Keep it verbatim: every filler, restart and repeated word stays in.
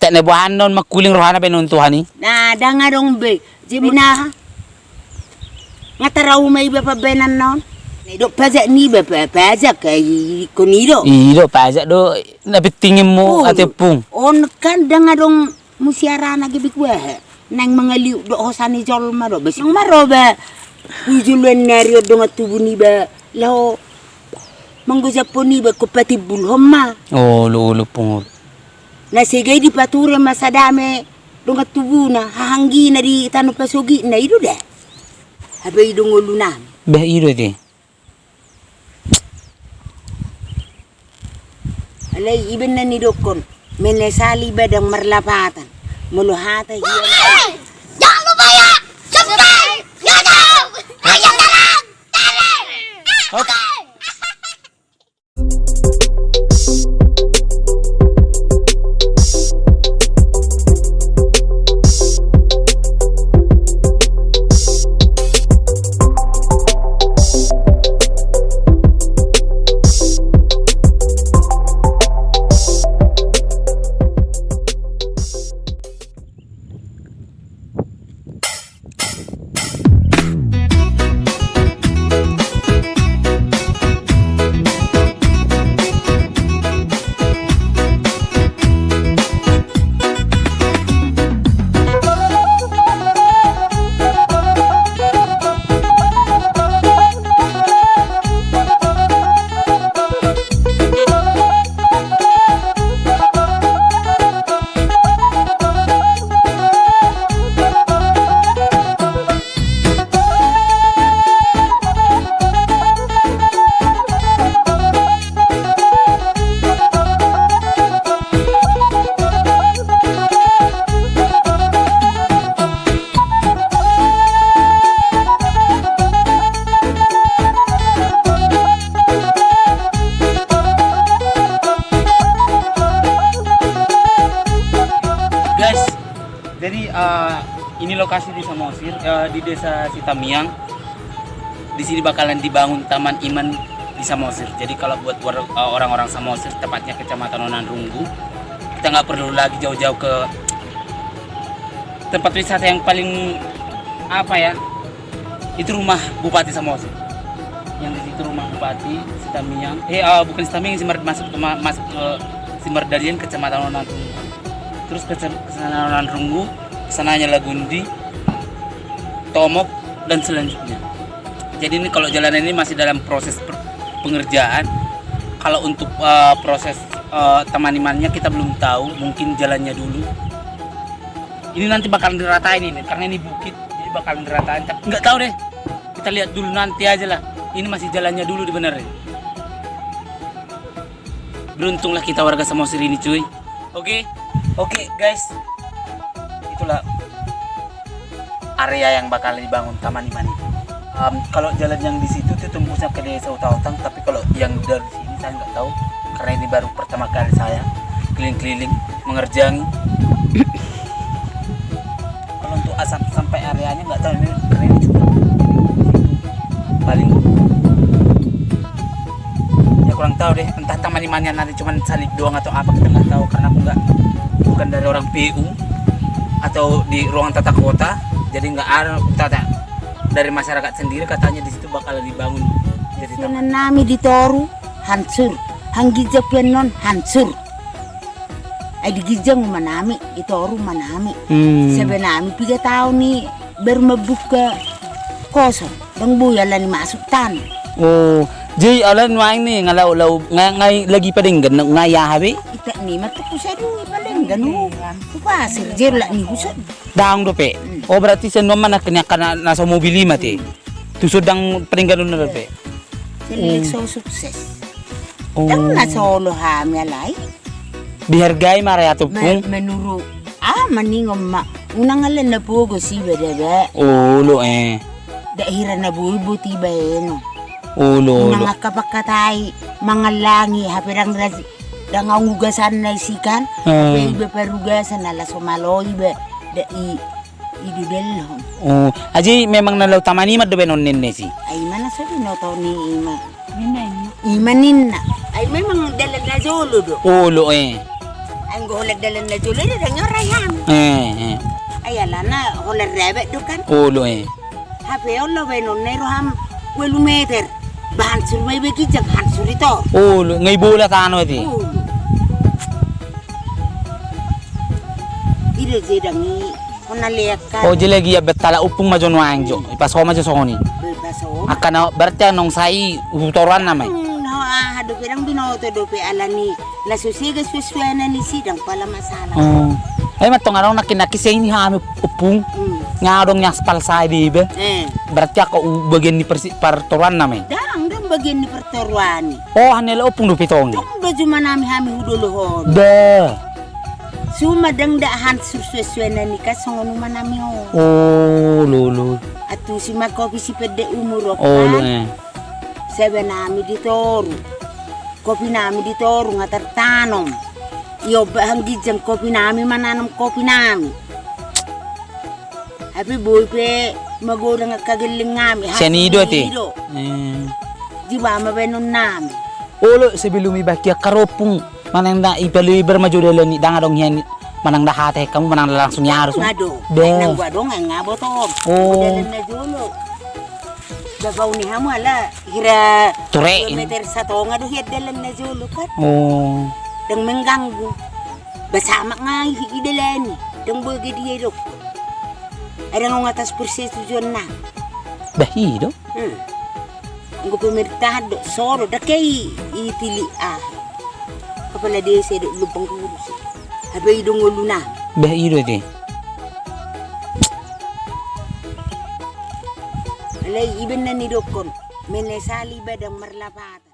Tek na boanon mangkuling rohana baenon Tuhan i. Na, ndang adong be. Jadi na. Nga tarau ma iba pambaenan non. Na idok pajak niba, pa-, pajak, eh, i-, i-, kon i do. I do, pajak do, na penting i mu, ate pung. On kan ndang adong musiarana gabe kuaha. Naeng mangaliuk do hosa ni jolma do, besi ma ro ba. Ujuluan nari on dongan tubu niba, laho. Manggojaphon iba, ko patimbulhon ma. Olo, olo, pung olo. Na sega i dipature ma sadame dongan tubuna, hahanggina di tano pasogitna, i do da. Hape i do ngolunami. Bah, i do ate. Alai iba na nidokkon, menyesali badan marlapatan. Molo hata hian. Jangan lupa ya, subscribe, YouTube, Raja Dalam Tele. Oke. Guys, jadi, eh, ini lokasi di Samosir, eh, di Desa Sitamiang. Di sini bakalan dibangun Taman Iman di Samosir. Jadi kalau buat war-, eh, orang-orang Samosir, tepatnya Kecamatan Onan Runggu, kita nggak perlu lagi jauh-jauh ke tempat wisata yang paling, apa ya, itu rumah Bupati Samosir. Yang di situ rumah Bupati Sitamiang. Eh, eh, bukan Sitamiang, Simar-, masuk ke ma-, masuk ke Simardalian, Kecamatan Onan Runggu. Terus ke Kecamatan Onan Runggu, kesananya Lagundi, Tomok, dan selanjutnya. Jadi ini kalau jalan ini masih dalam proses per-, pengerjaan. Kalau untuk, eh, proses, eh, Taman Imannya kita belum tahu, mungkin jalannya dulu. Ini nanti bakalan diratain ini, karena ini bukit, jadi bakalan diratain. Tapi nggak tahu deh, kita lihat dulu nanti aja lah. Ini masih jalannya dulu dibenerin. Beruntunglah kita warga Samosir ini, cuy. Oke, oke, guys, itulah area yang bakal dibangun Taman Iman itu. Em, kalau jalan yang di situ tuh tembusnya ke Desa Utaotang, tapi kalau yang dari sini saya nggak tahu, karena ini baru pertama kali saya keliling-keliling mengerjangi. Kalau untuk asap sampai areanya nggak tahu ini, karena ini cuma paling, ya, kurang tahu deh, entah Taman Imannya nanti cuman salib doang atau apa, kita nggak tahu karena aku nggak, bukan dari orang P U atau di ruangan tata kota, jadi nggak ada tata dari masyarakat sendiri katanya di situ bakal dibangun jadi taman. Sianan nami di toru hancur, hanggi japian non hancur. Ai di ginjang uma nami, i toru uma nami. Hmm. Saba nami piga taon i baru mambuka kosong, ndang boi alani masuk tano. Oh, jadi alani nuaeng ni nga laho, laho, nga, nga lagi padenggan, nga i aha be? Itak ni ma tu husadui padenggan, hu, hupasir, jadi lak ni husadui. Daong dope. Hmm. Oh, berarti sian nuan ma nangkin angka na, na so mobil i ma ate. Hmm. Tuson ndang padengganonna dope. Jadi, hmm, so sukses. Oh. Ndang na solo hami alai. Dihargai ma re ate, Pung. Menurut, ah, maningon ma. Unang alai na pogos iba da ba. Olo, eh. Ndak hira na boi boti baenon. Olo, olo. Unang angka pangkatai mangallangi, hape ndang ras-, ndang adong ugasanna disi kan. Hmm. Hape iba parugasan, ala so malo iba. Ndak i I dibellhon. Oh, jadi memang na laho Taman Iman do baenon ninna disi? Ai ima na so binoto ni ima. Ninna ima. Ima ninna. Ai memang dalan na jolo do. Olo, eh. Anggo holan dalan na jolo i ndang nyorai hami. Eh, eh. Ai alana holan rebet do kan. Olo, eh. Hape on laho baenonna i roham ualu meter. Ba hansur ma i be ginjang, hansur i tor. Olo, nga i bola tano ate. Olo. I do je dang i. Hona leak kan. O, je lagi ia betala ompung ma jo nuaeng jo. Ipaso ma jo songon i. Be, ipaso ma. Angka na berarti anong sai hutoruan nama i. Hmm, na aha dope dang binoto dope alani. Na so sega suesuenan i sidang pala masalah. Oh. Ai mantong adong nangkin nangkin sai ni hami ompung. Hmm. Nga adong ni aspal sai be iba. Eh. Berarti angka u-, bagian ni persi-, partoruan nama i. Dang, dang bagian ni partoruan i. Oh, hanela ompung dope tong i. Tong do juma nami hami hu dolohon. Da. Suma dang da hansur suesuenan i kan songon uma nami on. Oh, lo, lo. Antusi ma kopi si pende umur on kan. Oh, lo, eh. Saba nami di toru. Kopi nami di toru nga tartanom. Iombak hangginjang kopi nami mananom kopi nami. Hape boi pe magodang angka gelleng nami. Sian i do ate. Sian i do. Eh. Jiba ma baenon nami. Olo, sebelum ibaen angka ompung manang da ipalebar ma jo dalan i, dang adong hian manang da hata hamu manang da langsung iarus. Nga do. Be. Nang gua dong nga botom. Oh. Dalan na jolo. Babau ni hamu ala hira ture. Dua meter satonga do hian dalan na jolo kan. Oh. Dang mengganggu. Ba samak nga i, i dalan i. Dang boi ge dia i do. Adong nga atas persetujuan na. Bah, i do. Hmm. Anggo pemerintahan do, so do, dang ke i, i tili aha. Kepala desa do, lumbang kurus. Hape i do ngoluna. Bah, i do ate. Alai iba na nidokkon, menyesali badan marlapatan.